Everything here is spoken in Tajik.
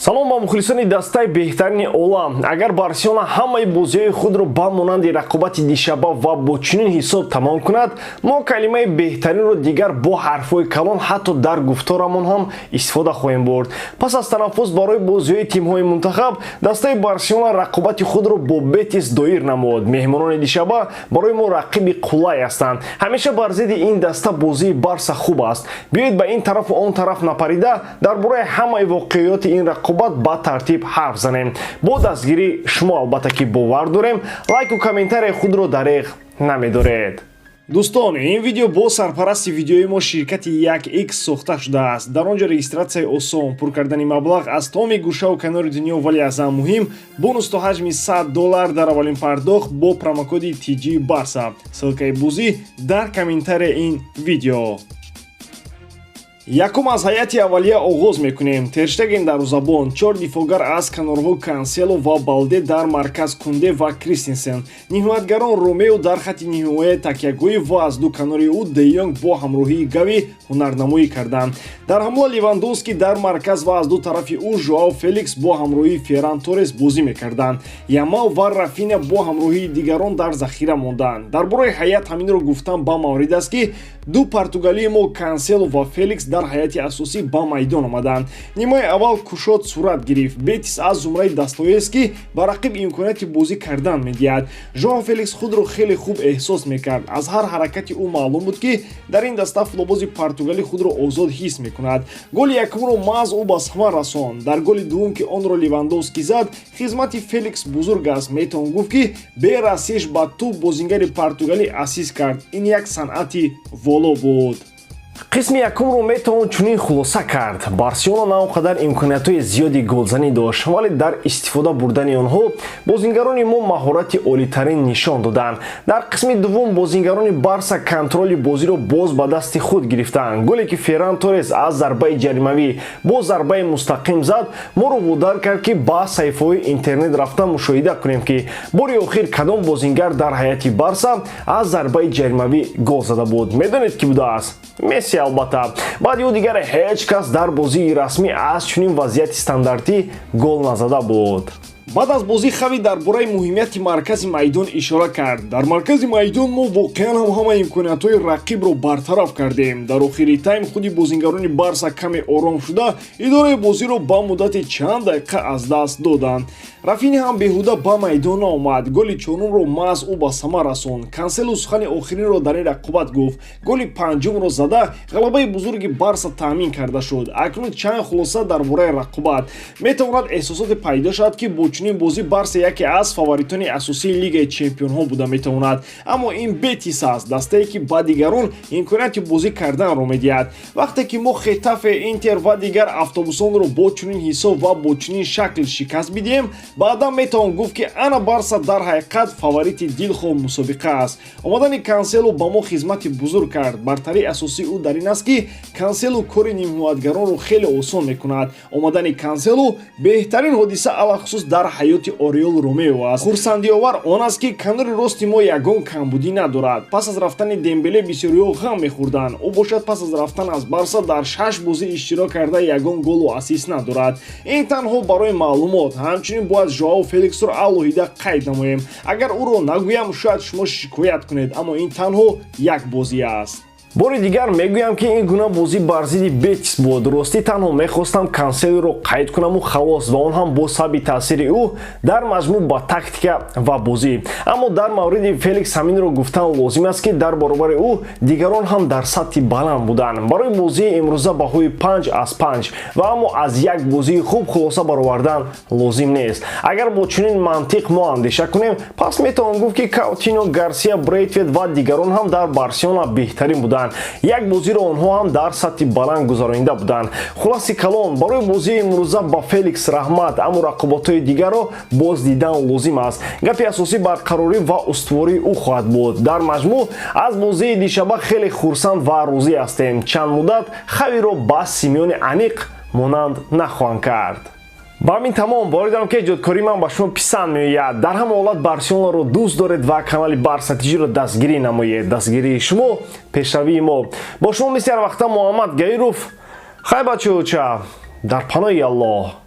Салом ба мухлисони дастаи беҳтарини олам. Агар Барселона ҳамаи бозиҳои худро ба монанди рақобати дишаба ва бо чунин ҳисоб тамом кунад, мо калимаи беҳтаринро дигар бо ҳарфҳои калон ҳатто дар гуфторамон ҳам истифода хоҳем бурд. Пас аз танаффус барои бозиҳои тимҳои мунтахаб, дастаи Барселона рақобати худро бо Бетис доир намуд. Меҳмонони дишаба барои мо рақиби қулай ҳастанд. Ҳамеша бар зидди ин даста бозии Барса хуб аст. Биёед, ба ин тарафу он тараф напарида, дар бораи ҳамаи воқеиёти ин рақобат ба тартиб ҳарф занем. Бо дастгирии шумо, албатта, ки бовар дорем, лайку комментарияи худро дареғ намедоред. Дӯстон, ин видео бо сарпарасти видеои мо, ширкати 1X, сохта шудааст. Дар он ҷо регистратсияи осон, пур кардани маблағ аз тамоми гӯшаву канори дунё, вале аз ҳама муҳим, бонус то ҳаҷми 100 доллар дар аввалин пардохт бо промокоди TG Барса. Ссылкаи бозӣ дар комментарияи ин видео. Якум, аз ҳайати аввалия оғоз мекунем. Терштеген дарвозабон, чор дифоъгар аз канорҳо Кансело ва Балде, дар марказ Кунде ва Кристенсен, ниҳоятгарон Ромео дар хати ниҳоя такягоҳӣ ва аз ду канори ӯ Де Йонг бо ҳамроҳии Гави ҳунарнамоӣ карданд. Дар ҳамла Левандовски дар марказ ва аз ду тарафи ӯ Жоао Феликс бо ҳамроҳии Ферран Торрес бозӣ мекарданд. Ямал ва Рафиня бо ҳамроҳии дигарон дар захира монданд. Дар бораи ҳайат ҳаминро гуфтан ба маврид аст, ки ду португалии мо, Кансело ва Феликс, дар ҳайати асосӣ ба майдон омаданд. Нимаи аввал кушод сурат гирифт. Бетис аз зумраи дастҳоест, ки ба рақиб имконияти бозӣ кардан медиҳад. Жоао Феликс худро хеле хуб эҳсос мекард. Аз ҳар ҳаракати ӯ маълум буд, ки дар ин даста футболбози португалӣ худро озод ҳис мекунад. Голи якумро маҳз ӯ ба самар расонд. Дар голи дуввум, ки онро Левандовски зад, хизмати Феликс бузург аст. Метавон гуфт, ки бе расиш ба тӯб бозингари португалӣ ассист кард. Ин як санъати воло буд. Қисми якумро метавон чунин хулоса кард: Барселона на он қадар имкониятҳои зиёди голзанӣ дошт, вале дар истифода бурдани онҳо бозингарони мо маҳорати олитарин нишон доданд. Дар қисми дуввум бозингарони Барса контроли бозиро боз ба дасти худ гирифтанд. Голе, ки Ферран Торрес аз зарбаи ҷаримавӣ бо зарбаи мустақим зад, моро водор кард, ки ба саҳифаҳои интернет рафта мушоҳида кунем, ки бори охир кадом бозингар дар ҳайати Барса аз зарбаи ҷаримавӣ гол зада буд. Медонед, ки будааст? Месси, албатта. Баъди ӯ дигар ҳеҷ кас дар бозии расмӣ аз чунин вазъияти стандартӣ гол назада буд. Баъд аз бозӣ Хави дар бораи муҳимияти маркази майдон ишора кард. Дар маркази майдон мо воқеан ҳам ҳама имкониятҳои рақибро бартараф кардем. Дар охири тайм худи бозингарони Барса каме ором шуда, идораи бозиро ба муддати чанд дақиқа аз даст доданд. Рафиня ҳам беҳуда ба майдон наомад. Голи чорумро маҳз ӯ ба самар расонд. Канселу сухани охиринро дар ин рақобат гуфт. Голи панҷумро зада, ғалабаи бузурги Барса таъмин карда шуд. Акнун чанд хулоса дар бораи рақобат. Метавонад эҳсосоте пайдо шавад, ки бо чунин бозӣ Барса яке аз фаворитони асосии Лигаи чемпионҳо буда метавонад. Аммо ин Бетис аст, дастае, ки ба дигарон имконияти бозӣ карданро медиҳад. Вақте ки мо Хетафе, Интер ва дигар автобусонро бо чунин ҳисоб ва бо чунин шакл шикаст бидиҳем, баъдан метавон гуфт, ки ана Барса дар ҳақиқат фаворити дилхоҳ мусобиқа аст. Омадани Канселу ба мо хизмати бузург кард. Бартарии асосии ӯ дар ин аст, ки Канселу кори нимҳимоятгаронро хеле осон мекунад. Омадани Канселу беҳтарин ҳодиса, алалхусус дар ҳаёти Ориол Ромео аст. Хурсандиовар он аст, ки канори рости мо ягон камбудӣ надорад. Пас аз рафтани Дембеле бисёриҳо ғам мехӯрданд. Ӯ бошад, пас аз рафтан аз Барса дар шаш бозӣ иштирок карда, ягон голу ассист надорад. Ин танҳо барои маълумот. Ҳамчунин бояд Жоао Феликсро алоҳида қайд намоем. Агар ӯро нагӯям, шояд шумо шикоят кунед, аммо ин танҳо як бозӣ аст. Бори дигар мегӯям, ки ин гуна бозӣ бар зидди Бетис буд. Ростӣ, танҳо мехостам Канселоро қайд кунаму халос, ва он ҳам бо сабаби таъсири ӯ дар маҷмӯъ ба тактика ва бозӣ. Аммо дар мавриди Феликс ҳаминро гуфтан лозим аст, ки дар баробари ӯ дигарон ҳам дар сатҳи баланд буданд. Барои бозии имрӯза баҳои 5 аз 5. Ва аммо аз як бозии хуб хулоса баровардан лозим нест. Агар бо чунин мантиқ мо андеша кунем, пас метавон гуфт, ки Каутино, Гарсия, Брейтвет ва дигарон ҳам дар Барселона беҳтарин буданд. Як бозиро онҳо ҳам дар сатҳи баланд гузаронида буданд. Хулоси калон, барои бозии имрӯза ба Феликс раҳмат, аммо рақоботҳои дигарро боз дидан лозим аст. Гапи асосӣ барқарорӣ ва устувории ӯ хоҳад буд. Дар маҷмӯъ, аз бозии дишаба хеле хурсанд ва розӣ ҳастем. Чанд муддат Хавиро ба Симеони аниқ монанд нахоҳанд кард. Ба ҳамин тамом. Боварӣ дорам, ки эҷодкории ман ба шумо писанд меояд. Дар ҳама ҳолат Барселонаро дӯст доред ва канали Барса Тиҷиро дастгирӣ намоед. Дастгирии шумо пешравии мо. Бо шумо мисли ҳар вақта Муҳаммад Гаиров. Хай, бачаоча, дар паноҳи Аллоҳ.